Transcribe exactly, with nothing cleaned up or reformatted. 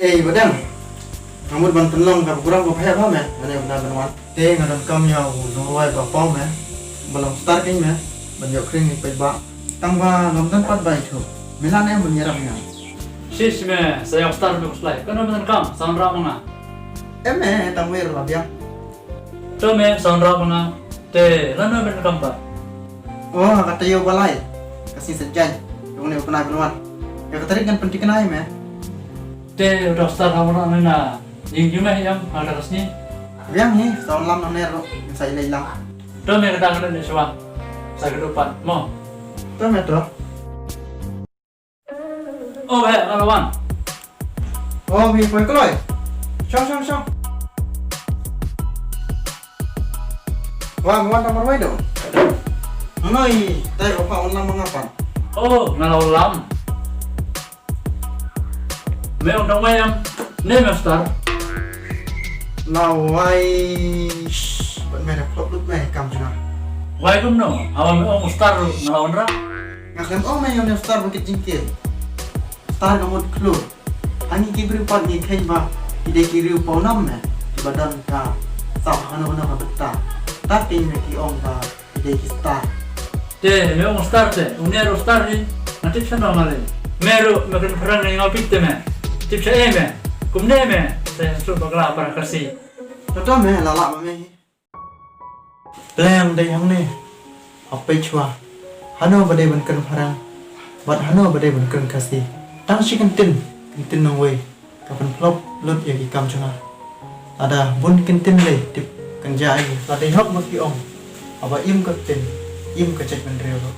Ei, Badeng. Nga mut ban pynlong ka program ko phe ba me, mane ba ban wan. Te nga donkam ïa u nongrwai ba paw me, ba long star king me, ban ïoh kring ni peit ba. Tang ba ngam don pat ba ithuh. Me lah ne em ban ïarap ïa nga. Shish me, sa ïoh star me kuslai. Kano me donkam, sa wanrah ma nga. Em me, tang wer la biang. To me, sa wanrah ma nga. Te lano me donkam pat? Oh, kata ïa u Balai. Ka sngi Saitjaiñ. Ïa une u khynnah ban wan. Ïa ka tarik ngan pynthikna ïa me. Te u doh star ha u na ïing jong me ïam ha kata ka sngi. Biang hi, sa wan lam nangne ruh. Sa ïaleit lang. To me, kata ka dei shuwa. Sa kynduh pat mo. To me to. Oh, eh, nga la wan. Oh, mi poi kloi. Shong, shong, shong. Wan, wan, ta marwei dong. Hanoi, tai ko pa wan lam ma nga pat. Oh, nga la wan lam. Me ong dang wai em. Ne me star. La wai. Shh, ban me da plop lut me kam juna. Wai kumno? Hawa me ong star ruh nga la wanrah. Nga khlem ong me ïa une u star ba kit jingkit. Star ka mut klur. Ha ngi ki briew pat ngi kheiñ ba ki dei ki riew pawnam me. Kiba don ka sap hano hano ka bynta. Ta keiñ me ki ong ba ki dei ki star. Te me ong star te, une ruh star hi. Nga tip shano nga lei. Me ruh me kren phareng ïa nga beit te me. Tip sha ei me. Kumne me. Te shu bakla para Khasi. Toto me la lah ma me hi. Pleng dei hangne. Hap peit shuwa. Hano ba dei ban kren phareng. Bad hano ba dei ban kren Khasi. Tang shi kyntien, kyntien nongwei. Ka pynphlop lut ïa ki kam jong nga. Lada bun kyntien lei tip kan jia ïa ngi. Lada hok ba ki ong. Haba im ka ktien, im ka jaitbynriew ruh.